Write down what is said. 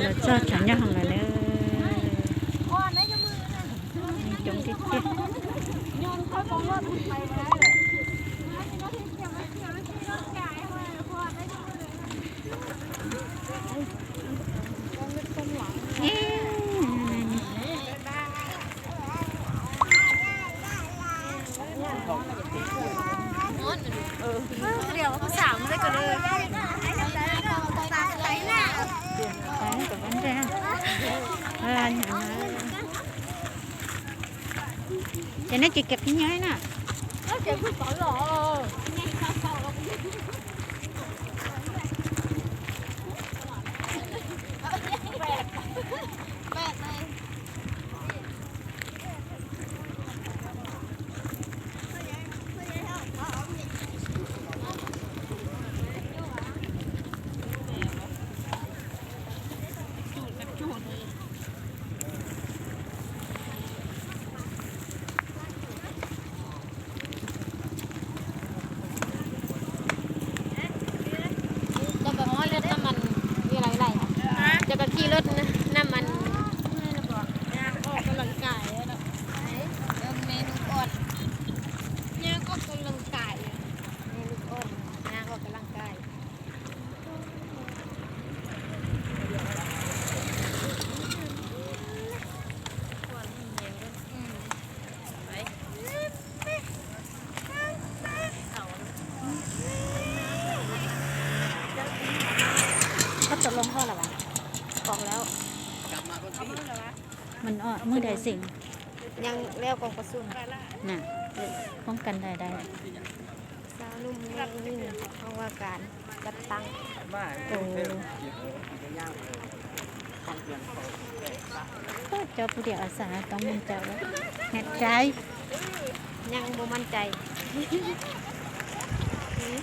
Los txog chav nyob hoom lawm na. Coob tiag tiag. Ces nej tsis keb phim nyob na. Cho bà mói lướt năm ăn như này này hả? Cho bà khi lướt năm ăn. Đangออกกำลังกายแล้วเนาะ เมนูอ่อน ย่างออกกำลังกาย เมนูอ่อน ย่างออกกำลังกาย เขาตกลงข้ออะไรวะ บอกแล้ว มันอ้อ มือใดสิ่ง ยังแล้วกองประชุม น่ะ ป้องกันได้ได้ สาวหนุ่มเมืองนี่ห้องว่าการจัดตั้ง โอ้ Cov pub diam as xas tau mus cawm lawm. Ngam cai. ยังบ่มั่นใจ อืม